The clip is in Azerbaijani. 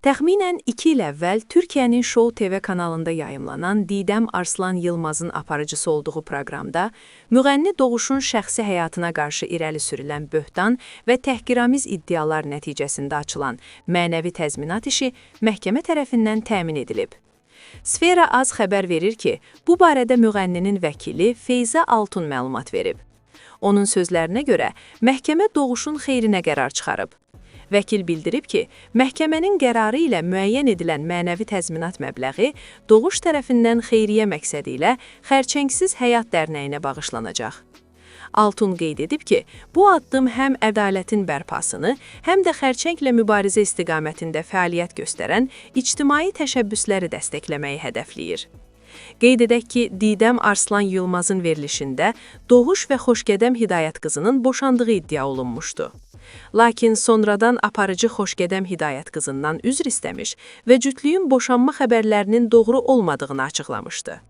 Təxminən 2 il əvvəl Türkiyənin Show TV kanalında yayımlanan Didəm Arslan Yılmazın aparıcısı olduğu proqramda müğənni Doğuşun şəxsi həyatına qarşı irəli sürülən böhtan və təhqiramiz iddialar nəticəsində açılan mənəvi təzminat işi məhkəmə tərəfindən təmin edilib. Sfera Az xəbər verir ki, bu barədə müğənninin vəkili Feyza Altun məlumat verib. Onun sözlərinə görə, məhkəmə Doğuşun xeyrinə qərar çıxarıb. Vəkil bildirib ki, məhkəmənin qərarı ilə müəyyən edilən mənəvi təzminat məbləği Doğuş tərəfindən xeyriyyə məqsədi ilə Xərçəngsiz Həyat Dərnəyinə bağışlanacaq. Altun qeyd edib ki, bu addım həm ədalətin bərpasını, həm də xərçənglə mübarizə istiqamətində fəaliyyət göstərən ictimai təşəbbüsləri dəstəkləməyi hədəfləyir. Qeyd edək ki, Didəm Arslan Yılmazın verilişində Doğuş və Xoşgədəm Hidayət qızının boşandığı iddia olunmuşdu. Lakin sonradan aparıcı Xoşgədəm Hidayət qızından üzr istəmiş və cütlüyün boşanma xəbərlərinin doğru olmadığını açıqlamışdı.